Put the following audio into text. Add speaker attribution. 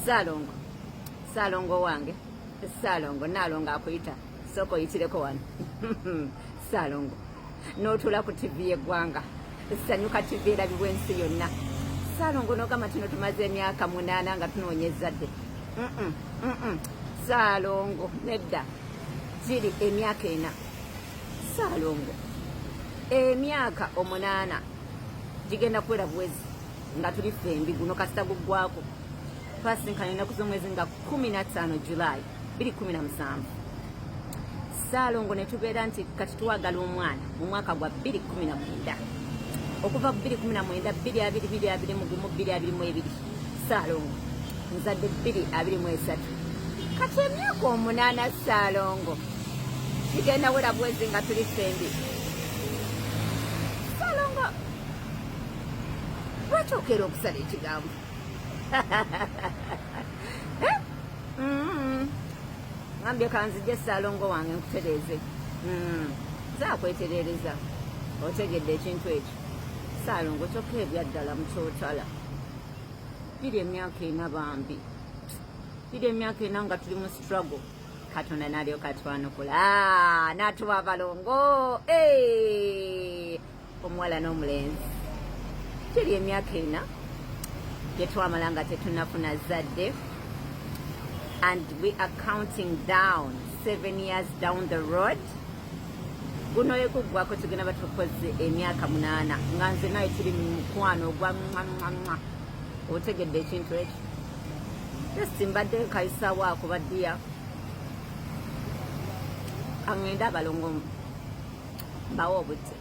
Speaker 1: Saalongo, Saalongo wange, Saalongo, Naalongo akuyita, sooka oyitireko wano. Saalongo, n'otuula ku TV y'eggwanga, Sanyuka TV erabibwa ensi yonna. Saalongo n'ogamba tino tumaze emyaka 8 nga tunoonya ezzadde. Saalongo, nedda, giri emyaka 4. Saalongo, emyaka 8 gigenda kuwera buwezi nga tuli ffembi, guno kasita guggwako. Twasinkana ennaku z'omwezi nga 15 July 2017. Saalongo ne tubeera nti kati twagala omwana mu mwaka gwa 2019. Okuva 2019, 2020, 2021, 2022, Saalongo nzadde 2023. Kati emyaka 8, Saalongo, gigenda wera bwezi nga tuli ffembi. Saalongo, lwaki okeera okusala ekigambo? Eh? Ngambye kanzije, Saalongo wange, nkutereeze. Zaakweterereza, otegedde ekintu ekyo, Saalongo? Kyokka ebyaddala mukyotala biri emyaka 4, bambi, biri emyaka 4 nga tuli mu struggle. Katonda n'alyoka atwanukula, ah, n'atuwa abalongo, omuwala n'omulenzi. Kiri emyaka 4 gye twamala nga tetunafuna zadde, and we are counting down 7 years down the road. Guno ekuggwako tugenda batukoze emyaka 8 nga nze naye tuli mu mukwano ogwa mwamwamwa. Otegedde ekintu ekyo? Just mbadde nkayisaawo ako baddiya kaŋŋende abalongo mbawe obudde.